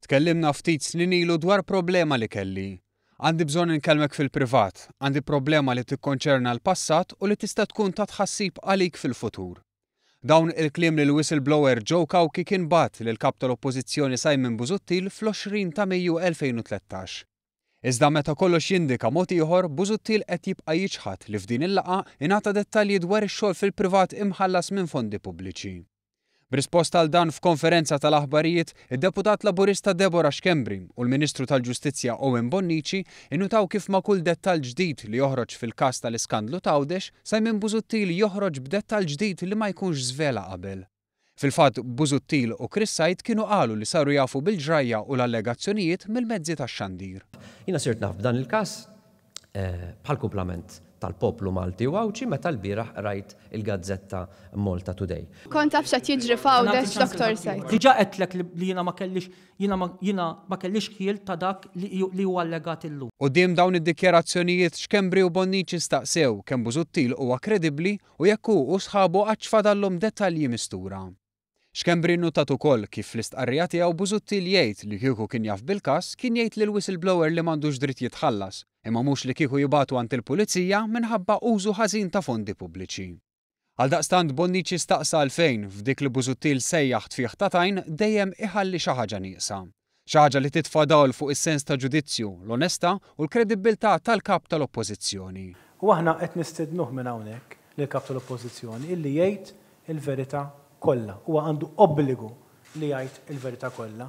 Tkellimna ftit snin ilu dwar problema li kelli. Għandi bżonn inkellmek fil-privat, għandi problema li tikkonċerna l-passat u li tista' tkun ta' tħassib għalik fil-futur. Dawn il-kliem li l-whistleblower Joe Cauchi kien bagħat lill-Kap tal-Oppożizzjoni Simon Busuttil fl-20 ta' Mejju 2013. Iżda meta kollox jindika mod ieħor, Busuttil qed jibqa' jiċħad li f'din il-laqgħa ingħata dettalji dwar ix-xogħol fil-privat imħallas minn fondi pubbliċi. B'risposta għal dan f'konferenza tal-aħbarijiet, id-Deputat Laburista Deborah Schembri u l-Ministru tal-Ġustizzja Owen Bonnici innutaw kif ma' kull dettall ġdid li joħroġ fil-każ tal-iskandlu t'Għawdex, Simon Busuttil joħroġ b'dettall ġdid li ma jkunx żvela qabel. Fil-fatt, Busuttil u Chris Said kienu qalu li saru jafu bil-ġrajja u l-allegazzjonijiet mill-mezzi tax-xandir. Jiena sirt naf b'dan il-każ bħall-kumplament tal-poplu Malti u Għawdxi meta lbieraħ qrajt il-gazzetta Malta Today. Kont taf x'qed jiġri f'Għawdex, Dottor Said? Diġà għedtlek li jiena ma kellix jiena ma jiena ma kellix ħjiel ta' dak li li huwa allegat illum. Quddiem dawn id-dikjarazzjonijiet, Schembri u Bonnici staqsew kemm Busuttil huwa kredibbli u jekk hu u sħabu għadx fadallhom dettalji mistura. Schembri nnutat ukoll kif fl-istqarrija tiegħu Busuttil jgħid li kieku kien jaf bil-każ kien jgħid lill-whistleblower li m'għandux dritt jitħallas, imma mhux li kieku jibagħtu għand il-pulizija minħabba użu ħażin ta' fondi pubbliċi. Għaldaqstant Bonnici staqsa għalfejn, f'dik li Busuttil sejjaħ tfigħ ta' tajn, dejjem iħalli xi ħaġa nieqsa. Xi ħaġa li titfa' dawl fuq is-sens ta' ġudizzju, l-onestà u l-kredibbiltà tal-Kap tal-Oppożizzjoni. U aħna qed nistednuh minn hawnhekk lill-Kap tal-Oppożizzjoni illi jgħid il-verità kollha. Huwa għandu obbligu li jgħid il-verità kollha.